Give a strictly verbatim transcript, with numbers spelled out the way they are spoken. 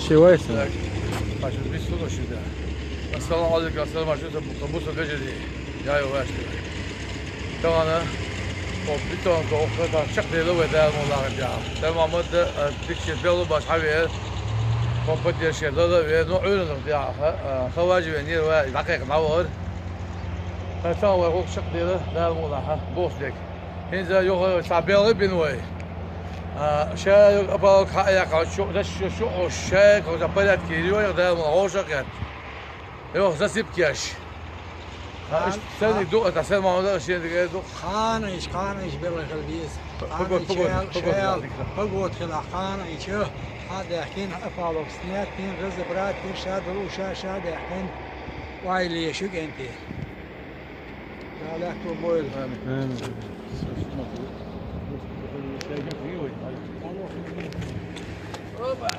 Чего это? Так, значит, без суда сюда. Ассаламу алейкум, ассаламу алейкум, кабуса гажади. Я его ваську. Тагана, о, битон, то, то, чак де ло, да, мула, да. Да, Мамад, э, дикче бело бас хавер. По поддержке ло, ло, ве, ну, уйрен, да, ха, э, хаважи ве, не, ве, дакъикъ, навор. Ха, та, ве, хок чак де ло, да, мула, ха, бос дек. Хинза, йо, ха, та, бело, бин, ве. А, ша, йо, апал, ха, я, ха, шо, да, шо, шо, о, ша, ха, за порядке, йо, я, да, мула, о, шо, кет. Йо, засыпкаш. Ха, иш, сен ду, это сен мама да, сен ду. Ханиш, ханиш, белый хелбиз. Погодь, погодь, погодь, погодь, хана ичо. Ха, да, хин, апалок, снять, хин, разобрать, хин, ша, ду, ша, ша, да, хин. Вай, ли, шу, генти. Да, да, кто бойл. Амин. Амин. Опа.